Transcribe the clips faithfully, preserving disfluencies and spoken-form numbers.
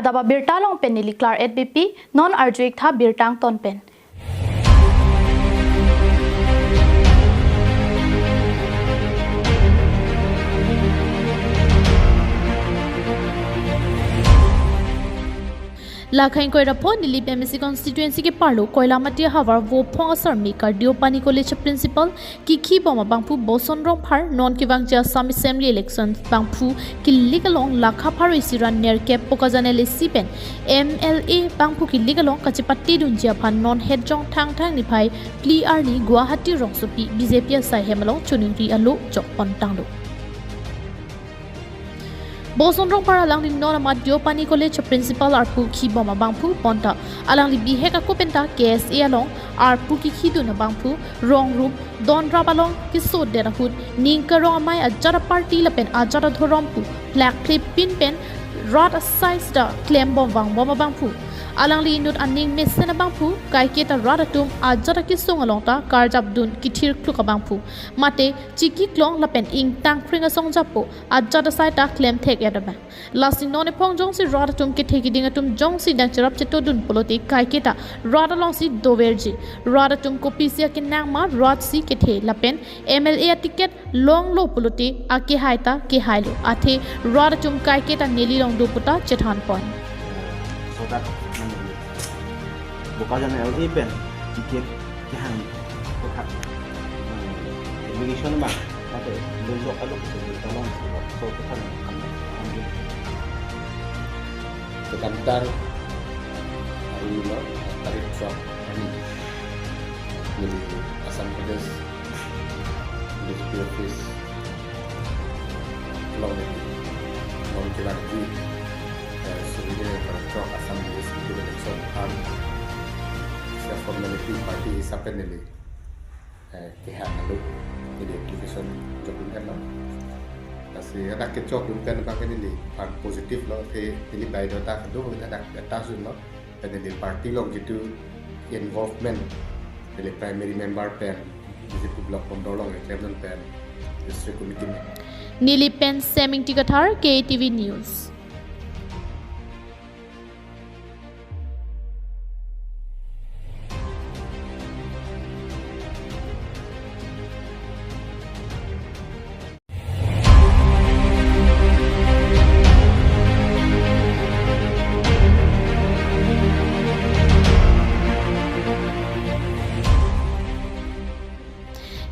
Daba birta along pen neli Claret Beypi, non arju-ik tha birta angton pen. Lakha ingkoi ra pho Nilip M A C constituency keparlo Koilamati ahavar Vophong asarme Kardiopani College principal kikhi bom abangphu Boson Rongphar non kevangji Assam Assembly election bangphu kilik along lakha pharo isi ra nerkep Bokajan L A C pen M L A bangphu kilik along kachepate dunji aphan non het Jongthang Thang niphai phli arni Guwahati rongsopi B J P asai hem along choningri alo chokpon tanglo. Boson Rongphar alangli non Kardiopani College principal arpu khi bom abangphu bonta alangli bihek ako penta K S A along arpu kikhidun abangphu rong rup don rap along kesodet ahut ning karong amei ajat aparty lapen ajat adhorom pu plak klepin pen rat asai sida klem bom vang bom abangphu. Alangli inut aning mesen abangphu kaiketa rat atum ajat akesung along ta karjap dun kithir kluk abangphu. Mate chikiklong lapen ingtang kring asong japo ajat asai ta klem thek-et abang. Lasi non ephong jongsi rat atum kethe kiding atum jongsi dang cherap chetodun pulote kaiketa rat alongsi doverji. Rat atum kopisi akenang ma rat si kethe lapen M L A aticket longlo pulote akehai ta kehailo. Athe rat atum kaiketa neli along do puta chethan pon. Sodak nang Bokajan L A pen ticket kehang kotha, eh, application ma, mate lunjok alok si tolong si so kotha nang. Kedamtang arni lo, tarik throk arni, neli Assam Pradesh B J P office along neli non kevangji, eh, survey para chok Assam Legislative Election aphan, isi formality party hisap pen neli, eh, kehang alo, neli application jokdun henlo. Lasi hadak kechokdun pen abang ke neliphan positive lo, athe neli bai dota kedo hadak data sun lo. Pen neli party along jitu involvement, neli primary member pen, B J P block pondor along chairman pen, district committee member. Nilip pen Seming Tikathar, K T V News.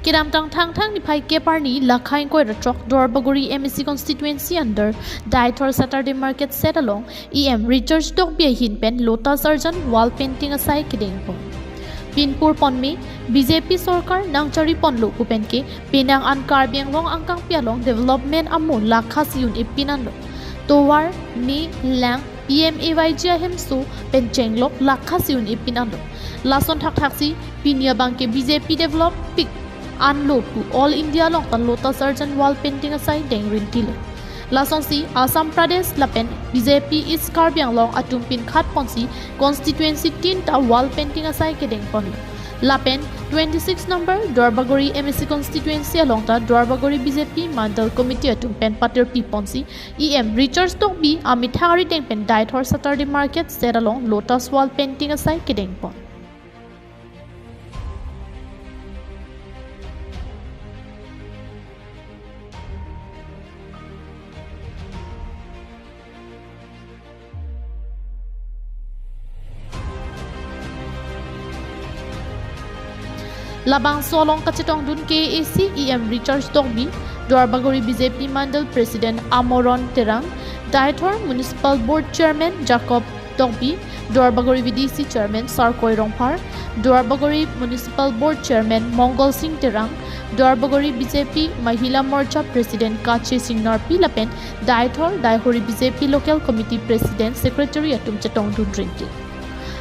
Kedamtang Thangthang niphai kep arni lakha ingkoi ra throk Duarbagori M A C constituency under Deithor Saturday Market set along E M Richard Tokbi ahin pen Lotus Arjan wall painting asai kedeng pon. Pinpur ponme B J P sorkar nangchari ponlo pu pen ke penang an Karbi Anglong angkangpi along development amo lakha si un-e pin anlo. Tovar, me, lang, P M A Y G ahemso pen chenglok lakha si un-e pin anlo. Lason thakthak si pini abang ke B J P develop pik anlo pu All India along ta Lotus Arjan wall painting asai deng rinti lo. Lasonsi Assam Pradesh lapen B J P East Karbi Anglong atum pinkhat ponsi constituency tin ta wall painting asai kedeng ponlo. Lapen twenty-six number Duarbagori M A C constituency along ta Duarbagori B J P Mandal Committee atum pen patirpi ponsi E M Richard Tokbi amethang arideng pen Deithor Saturday Market set along Lotus wall painting asai kedeng pon. Labangso along kachetongdun K A A C E M Richard Tokbi, Duarbagori B J P Mandal President Amoron Terang, Deithor Municipal Board Chairman Jacob Tokbi, Duarbagori V D C Chairman Sarkoi Rongphar, Duarbagori Municipal Board Chairman Mongol Singh Terang, Duarbagori B J P Mahila Morcha President Kache Singh Narpi lapen Deithor Daihori B J P Local Committee President Secretary atum chetongdun rinti.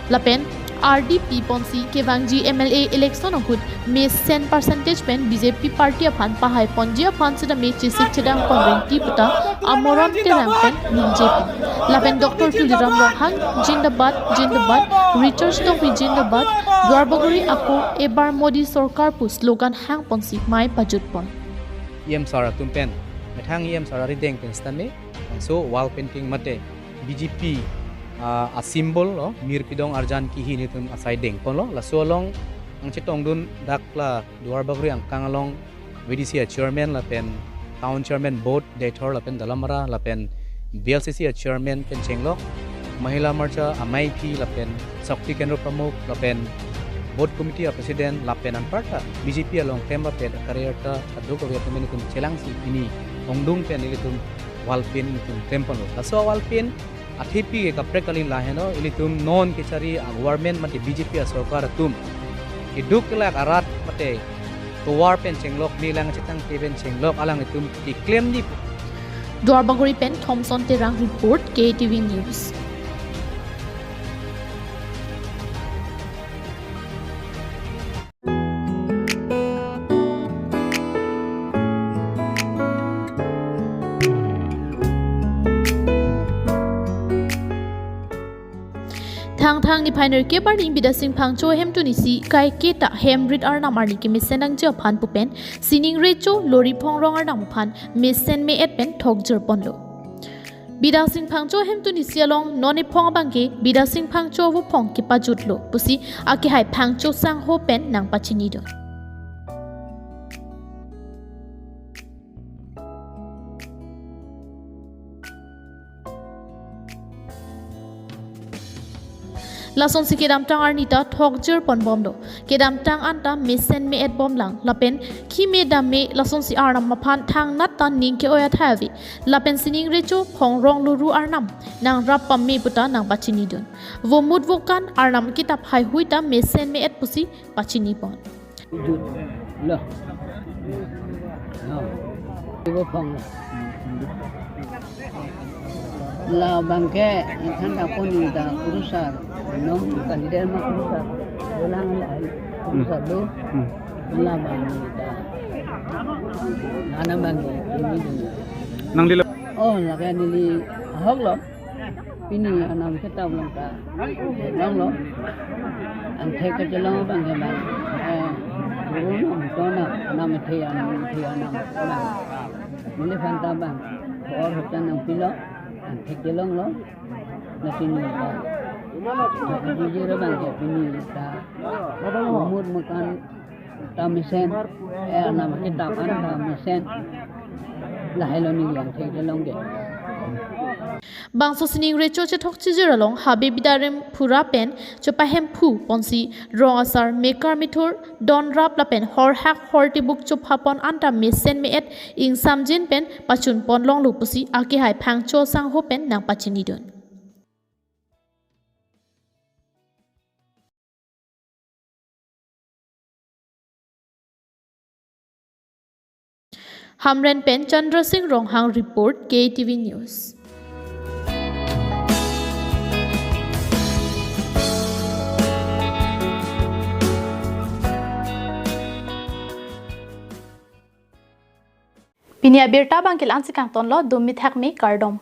Lapen ardi pi ponsi kevangji M L A election ahut mesen percentage pen B J P party aphan pahai ponji aphan sitame chesik chedang pon rinti puta Amoron Terang pen ningje pon. Lapen Doctor Tuliram Ronghang, Jindabad, Jindabad, Richard Tokbi Jindabad, Duarbagori ako ebar Modi Sorkar pu slogan hang ponsi mei pajut pon. E M sir atum pen, methang E M sir arideng pen sitame, so wall painting mate B J P Ah, a symbol lo, Mir Pidong Arjan Kihi nelitum asai dengponlo. Laso along nangchetongdun dak la Duarbagori angkang along V D C a chairman lapen town chairman both Deithor lapen Dalamara lapen B L C C a chairman pen chenglok, Mahila Morcha amei aphi lapen Shakti Kendra Pramukh lapen booth committee a president lapen anparta B J P along klem lapen a career ta aduk avi atum nelitum chelangsi pini ongdung pen nelitum wall paint nelitum klem ponlo. Laso wall paint athepi ke kaprek kali laheno, ilitum non kechari a government mate B J P a sorkar atum keduk kelak arat mate tovar pen chenglok, melang chetang ke pen chenglok, alanglitum keklem di. Duarbagori pen Thomson Terang report, K T V News. Thangthang niphai nerkep arni Bidasing Phangcho hemtun isi kaiketa hem rit arnam arni kemesen nangji aphan pu pen sining recho Lori Phongrong arnam aphan mesen me-et pen thokjir ponlo. Bidasing Phangcho hemtun isi along non ephong abangke Bidasing Phangcho avo phong kepajutlo pusi akehai Phangcho sangho pen nangpachinidun. Lasonsi kedamtang arni ta thokjir ponbomlo. Kedamtang anta mesen me-et bomlang lapen keme dam me lasonsi arnam aphan thangnat ta ning ke-oi athai ave. Lapen sining recho Phongrong Lori arnam nangrap pame puta nangpachinidun. Vomut vokan arnam kitap haihui ta mesen me-et pusi pachinipon. Jut lo. No. Ibu phong lo. Labangke than ta pon ta kurusar. Nong kandidat ma kurusar. Bolang la kurusar do. Hmm. Labang ta. Nana bang ini do. Nangli lo. Oh, lake neli ahok lo. Pini arnam ketap along ta longlo. Anthek kachelong abang ke bang. Eh, guru no, to na, arnam ethe, arnam ethe, arnam bang. Neliphan ta bang. Or hotan nangpilo. Anthek chelonglo. Na pini ta. Jujur abang ke pini ta. Umur makan ta mesen, eh, arnam ketap an ta mesen. Lahai lo neli anthek chelong ke. Bangso sining recho chethok chijir along Habe Bidarim Phura pen chepahemphu ponsi rong asar mekar methur donrap lapen horhak hortibuk chopha pon anta mesen me-et ingsamjin pen pachun pon longlo pusi akehai Phangcho sangho pen nangpachinidun. Hamren pen Chandra Singh Ronghang report, K T V News. Pini abirta abangke la-ansi kangtonlo, dum mithak me kardom.